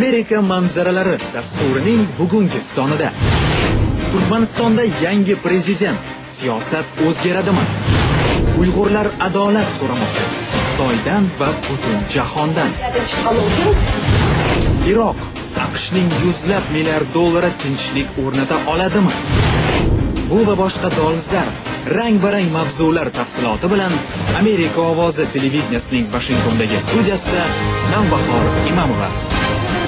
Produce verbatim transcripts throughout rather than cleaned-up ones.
Amerika manzaralari dasturining bugungi sonida. Turkmanistonda yangi prezident, siyosat o'zgaradimi? Uyg'urlar adolat so'ramoqda Xitoydan va butun jahondan. Iroq AQShning yuzlab milliard dollari tinchlik o'rnata oladimi? Bu va boshqa dolzarb, rang-barang mavzular tafsiloti bilan Amerika ovozi televideniyesining Vashingtondagi studiyasida Navbahor Imamova.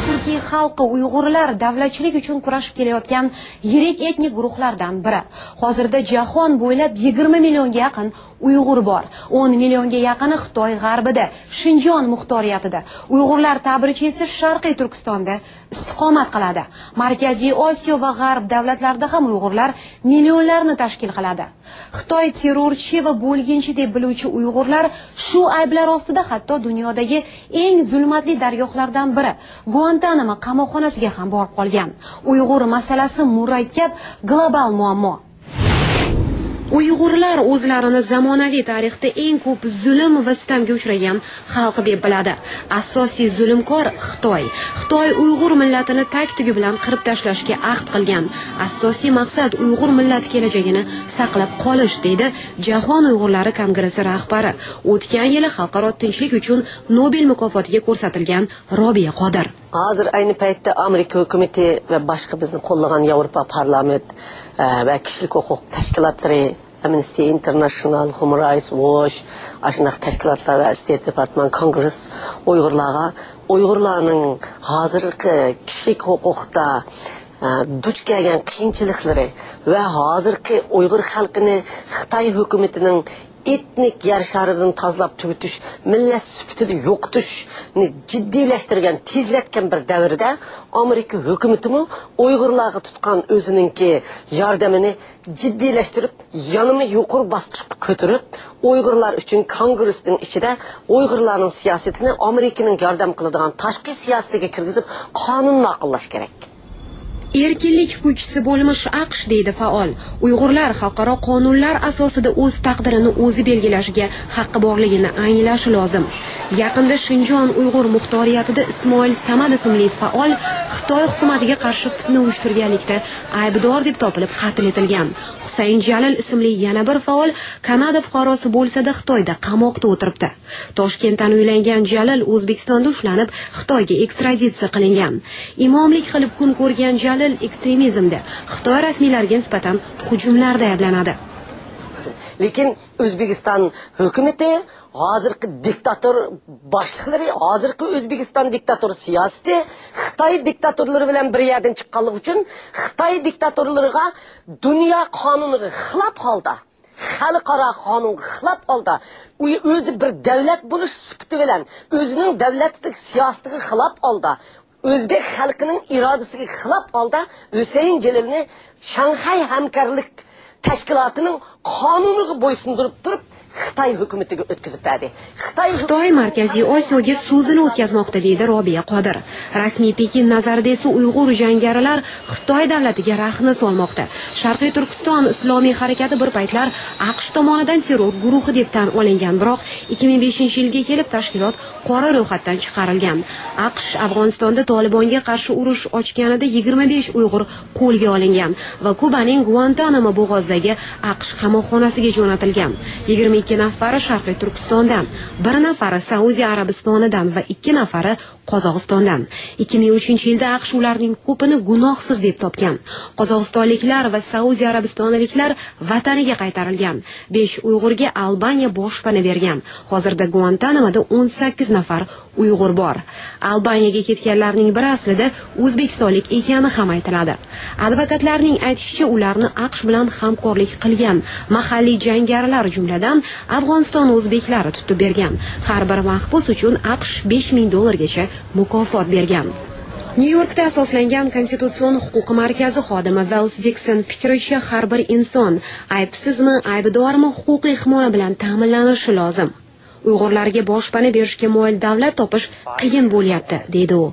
Turkiy xalqi uyg'urlar davlatchilik uchun kurashib kelayotgan yirik etnik guruhlardan biri. Hozirda jahon bo'ylab yigirma millionga yaqin uyg'ur bor. O'n millionga yaqini Xitoy g'arbida, Shinjon muxtoriyatida. Uyg'urlar ta'biricha esa Sharqiy Turkistonda istiqomat qiladi. Markaziy Osiyo va G'arb davlatlarida ham uyg'urlar millionlarni tashkil qiladi. Xitoy terrorchi va bo'lginchi deb biluvchi uyg'urlar shu ayblar ostida hatto dunyodagi eng zulmatli dargohlardan biri, Guantanamo qamoqxonasiga ham borib qolgan. Uyg'ur masalasi murakkab global muammo. Uyg'urlar o'zlarini zamonaviy tarixda eng ko'p zulm va sitamga uchragan xalq deb biladi. Asosiy zulmkor Xitoy. Xitoy uyg'ur millatini tag-tugi bilan qirib tashlashga ahd qilgan. Asosiy maqsad uyg'ur millati kelajagini saqlab qolish, deydi Jahon uyg'urlari kongressi rahbari, o'tgan yili Xalqaro tinchlik uchun Nobel mukofotiga ko'rsatilgan Robiya Qodir. Hozir ayni paytda Amerika hukumati va boshqa bizni qo'llagan Yevropa parlamenti, e, va kishilik huquq tashkilotlari, Amnesty International, Human Rights Watch, ashundoq tashkilotlar va State Department, Congress Uyg'urlarga, Uyg'urlarning hozirgi kishilik huquqda, e, duch kelgan qiyinchiliklari va hozirgi Uyg'ur xalqini Xitoy hukumatining etnik yer sharidan tozalab tugutish, millat sifatida yo'qotishni jiddiylashtirgan, tezlatgan bir davrda Amerika hukumatimi Uyg'urlarga tutgan o'zininki yordamini jiddiylashtirib, yanama yuqori bosqichga ko'tarib, Uyg'urlar uchun Kongressning ichida Uyg'urlarning siyosatini Amerikaning yordam qiladigan tashqi siyosatiga kirgizib, qonun ma'qullash kerak. Erkinlik kuchisi bo'lmish AQSh, deydi faol. Uyg'urlar xalqaro qonunlar asosida o'z taqdirini o'zi belgilashiga haqqi borligini anglashi lozim. Yaqinda Shinjon Uyg'ur muxtoriyatida Ismoil Samad ismli faol Xitoy hukumatiga qarshi fitna uyushtirganlikda aybdor deb topilib qatl etilgan. Husayn Jalil ismli yana bir faol Kanada fuqarosi bo'lsa-da, Xitoyda qamoqda o'tiribdi. Toshkentdan uylangan Jalil O'zbekistonda ushlanib, Xitoyga ekstraditsiya qilingan. Imomlik qilib kun ko'rgan Jalil ekstremizmda Xitoy rasmiylariga nisbatan hujumlarda ayblanadi. Lekin O'zbekiston hukumati, hozirgi diktator boshliqlari, hozirgi O'zbekiston diktator siyosati Xitoy diktatorlari bilan bir yerdan chiqqanligi uchun Xitoy diktatorlariga dunyo qonuniga xilof holda, xalqaro qonunga xilof holda, u o'zi bir davlat bo'lish sifati bilan, o'zining davlatlik siyosatiga xilof holda, o'zbek xalqining irodasiga xilof holda Husayn Jalilni Shanxay hamkorlik tashkilotining qonuniga bo'ysundirib turib, Xitoy hukumatiga o'tkazib berdi. Xitoy Xitoy Markaziy Osiyoga so'zini o'tkazmoqda, deydi Robiya Qodir. Rasmiy Pekin nazarida esa uyg'ur jangarilar Xitoy davlatiga rahna solmoqda. Sharqiy Turkiston islomiy harakati bir paytlar AQSh tomonidan terror guruhi deb tan olingan, biroq ikki ming beshinchi yilga kelib tashkilot qora ro'yxatdan chiqarilgan. AQSh Afg'onistonda Tolibonga qarshi urush ochganida yigirma besh uyg'ur qo'lga olingan va Kubaning Guantanamo bo'g'ozidagi AQSh qamoqxonasiga jo'natilgan. Yigirma ikki nafari Sharqiy Turkistondan, bir nafari Saudiya Arabistonidan va ikki nafari Qozog'istondan. Ikki ming uchinchi yilda AQSh ularning ko'pini gunohsiz deb topgan. Qozog'istonliklar va Saudiya Arabistonliklar vataniga qaytarilgan. Besh uyg'urga Albaniya boshpana bergan. Hozirda Guantanamoda o'n sakkiz nafar uyg'ur bor. Albaniyaga ketganlarning biri aslida o'zbekistonlik ekani ham aytiladi. Advokatlarning aytishicha, ularni AQSh bilan hamkorlik qilgan mahalliy jangarilar, jumladan, Afg'oniston o'zbeklari tutib bergan. Har bir mahbus uchun AQSh besh ming dollargacha mukofot bergan. Nyu-Yorkda asoslangan Konstitutsion huquq markazi xodimi Wells Dixon fikricha, har bir inson, aybsizmi, aybdormi, huquqiy himoya bilan ta'minlanishi lozim. Uyg'urlarga boshpana berishga moyil davlat topish qiyin bo'lyapti, deydi u.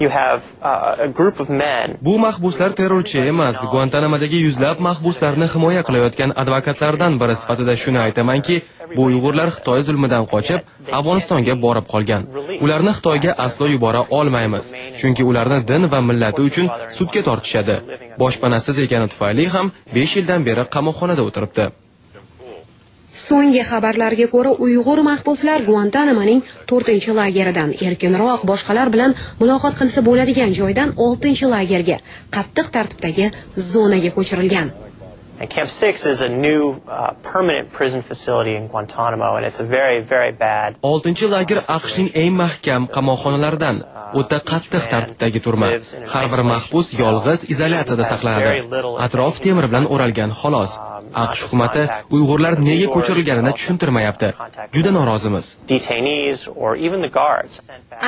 You have uh, a group of men. Bu mahbuslar terrorchi emas. Guantanamodagi yuzlab mahbuslarni himoya qilayotgan advokatlardan biri sifatida shuni aytamanki, bu uyg'urlar Xitoy zulmidan qochib, Afg'onistonga borib qolgan. Ularni Xitoyga aslo yubora olmaymiz, chunki ularni din va millati uchun sudga tortishadi. Boshpanasiz ekani tufayli ham besh yildan beri qamoqxonada o'tiribdi. So'nggi xabarlarga ko'ra, uyg'ur mahbuslar Guantanamoning to'rtinchi lageridan erkinroq, boshqalar bilan muloqot qilsa bo'ladigan joydan oltinchi lagerga, qattiq tartibdagi zonaga ko'chirilgan. And Camp six is a new uh, permanent prison facility in Guantanamo, and it's a very, very bad. Oltinchi lager AQShning eng mahkam qamoqxonalaridan, o'ta qattiq tartibdagi turma. Har bir mahbus yolg'iz izolyatsiyada saqlanadi. Atrof temir bilan o'ralgan, xolos. AQSh hukumati uyg'urlar nega ko'chirilganini tushuntirmayapti. Juda norozimiz. Detainees or even the guards.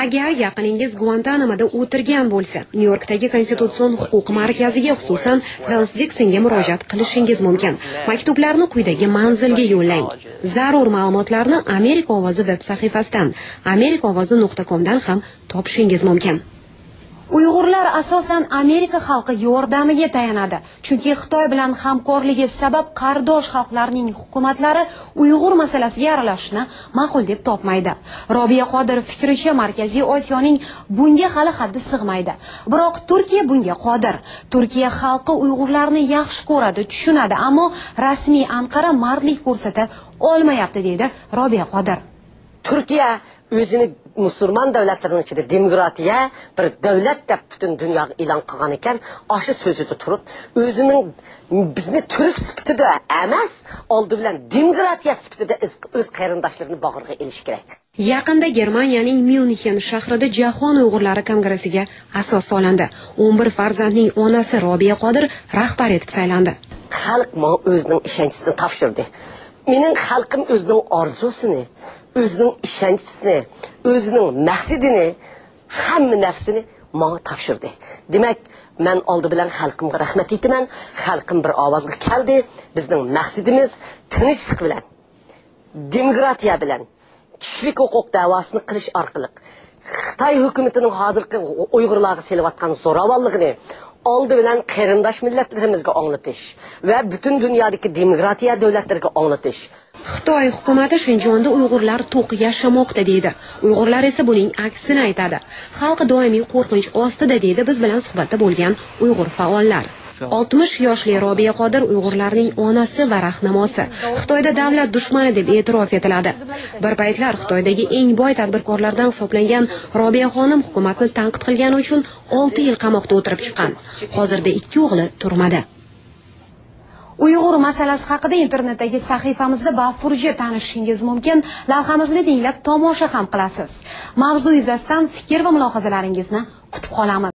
Agar yaqiningiz Guantanamoda o'tirgan bo'lsa, Nyu-Yorkdagi Konstitutsion huquq markaziga, xususan, Wells Diksonga murojaat qilishingiz mumkin. Maktublarni quyidagi manzilga yo'llang. Zarur ma'lumotlarni Amerika Ovozi veb sahifasidan, amerika ovozi nuqta komdan ham topishingiz mumkin. Uyg'urlar asosan Amerika xalqi yordamiga tayanadi, chunki Xitoy bilan hamkorligi sabab qardosh xalqlarning hukumatlari Uyg'ur masalasiga aralashishni ma'qul deb topmaydi. Robiya Qodir fikricha, Markaziy Osiyoning bunga hali haddi sig'maydi. Biroq Turkiya bunga qodir. Turkiya xalqi uyg'urlarni yaxshi ko'radi, tushunadi, ammo rasmiy Anqara mardlik ko'rsata olmayapti, deydi Robiya Qodir. Turkiya o'zini musulmon davlatlarining ichida demokratiya, bir davlat deb butun dunyoga e'lon qilgan ekan, ashu so'zida turib, o'zining bizni turk sifatida emas, oldi bilan demokratiya sifatida o'z, o'z qarindoshlarini bag'riga olishi kerak. Yaqinda Germaniyaning Myunxen shahrida Jahon Uyg'urlari kongressiga asos solindi. O'n bir farzandning onasi Robiya Qodir rahbar etib saylandi. Xalq menga o'zining ishonchisini topshirdi. Mening xalqim o'zining orzusini, o'zining ishonchisini, o'zining maqsadini, hamma narsani menga topshirdi. Demak, men oldi bilan xalqimga rahmat aytaman. Xalqim bir ovozga keldi. Bizning maqsadimiz tinchlik bilan, demokratiya bilan, kishilik huquq da'vosini qilish orqali Xitoy hukumatining hozirgi uyg'urlarga selayotgan zo'ravonligini oldi bilan qarindosh millatlarimizga anglatish va butun dunyodagi demokratiya davlatlariga anglatish. Xitoy hukumati Shinjonda uyg'urlar to'q yashamoqda deydi. Uyg'urlar esa buning aksini aytadi. Xalq doimiy qo'rqinch ostida, deydi biz bilan suhbatda bo'lgan uyg'ur faollar. Oltmish yoshli Robiya Qodir uyg'urlarning onasi va rahnamosi. Xitoyda davlat dushmani deb e'tirof etiladi. Bir paytlar Xitoydagi eng boy tadbirkorlardan hisoblangan Robiya xonim hukumatni tanqid qilgani uchun olti yil qamoqda o'tirib chiqqan. Hozirda ikki o'g'li turmada. Uyg'ur masalasi haqida internetdagi sahifamizda bafurja tanishishingiz mumkin. Lavhamizni tinglab tomosha ham qilasiz. Mavzu yuzasidan fikr va mulohazalaringizni kutib qolamiz.